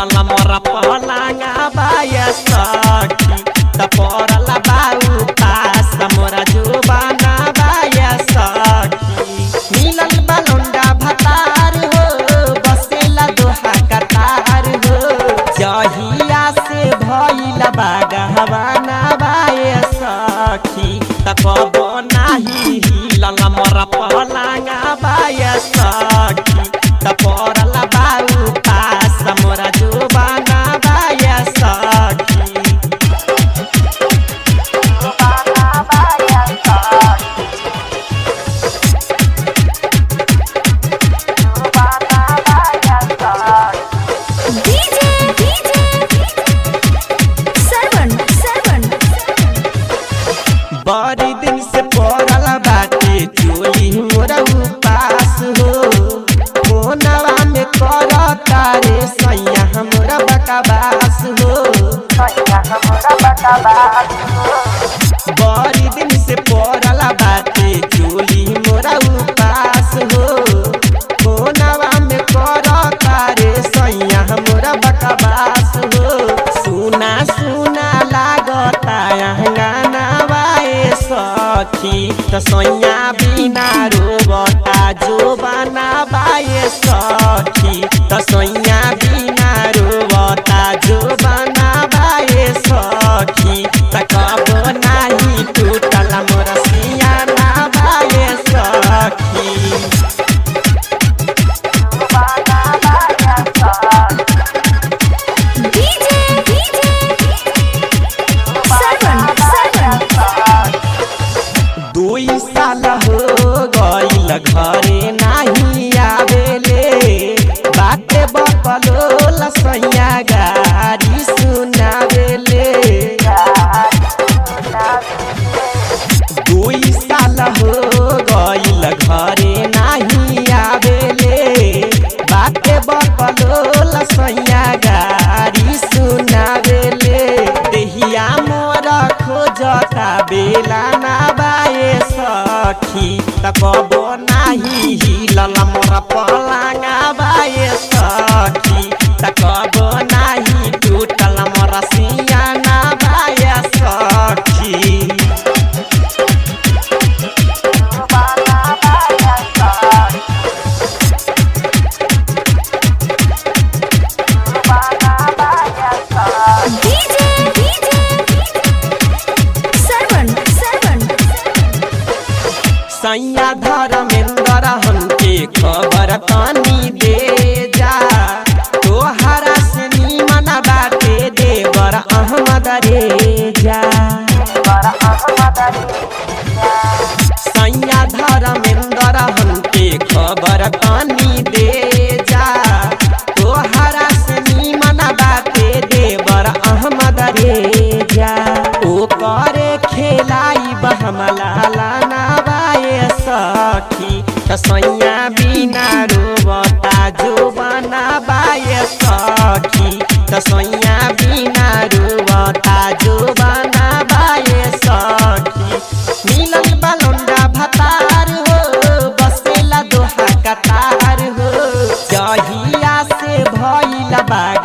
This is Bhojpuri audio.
हिलल मोर पलंगा बाय सखी त पड़ल बाऊ पास मोरा जुबाना बाय सखी। मिलल बलौंडा भतार हो बसेला दोहा कतार हो जहिया से भइल बागहवाना बाय सखी त कबो नाही हिलल मोर पलंगा बाय सखी त पड़ल बाऊ पास मोरा जुबाना बाय सखी। डीजे डीजे सरवन सरवन बड़ी दिन से पड़ल बाटे चोली मोरा उपास हो फोनवा में कर तारे सैया हमरा बकवास हो। बड़ी दिन से पड़ल बाटे चोली मोरा उपास हो फोनवा में कर तारे सैया हमरा बकवास हो। सुना सुना लागता अंगना बाए सखी त सैया बिना रोबता जोबाना बाए सखी त सैया बिना रोबता जोबाना बाए सखी त कबो नाही टूटल मोर सियाना बाए सखी। डीजे डीजे सरवन सरवन दुई साल हो गईल घरे नाही आवेले बाटे बकलो लसैया गारी सुनावेले। दुई साल हो गईल घरे नाही आवेले बाटे बकलो लसैया गारी सुनावेले। देहिया मोर खोजता बेला ना बाए सखी त कबो नाही हिलल मोर पलंगा बाए सखी त कबो नाही टूटल मोर सियाना बाए सखी। डीजे डीजे सरवन सरवन सैया धर्मेंद्र हमके खबर तनी दे जा तोहरा से निमन बाटे देवर अहमद रे जा। सैया धर्मेंद्र हमके खबर तनी दे जा तोहरा से निमन बाटे देवर अहमद रे जा। ओ करे खेलाई बहमला लाना बाए सखी त सैया बिना रोबता जोबाना बाए सखी त सैया बिना रोबता जोबाना बाए सखी। मिलल बलौंडा भतार हो बसेला दोहा कतार हो जहिया से भइल बाग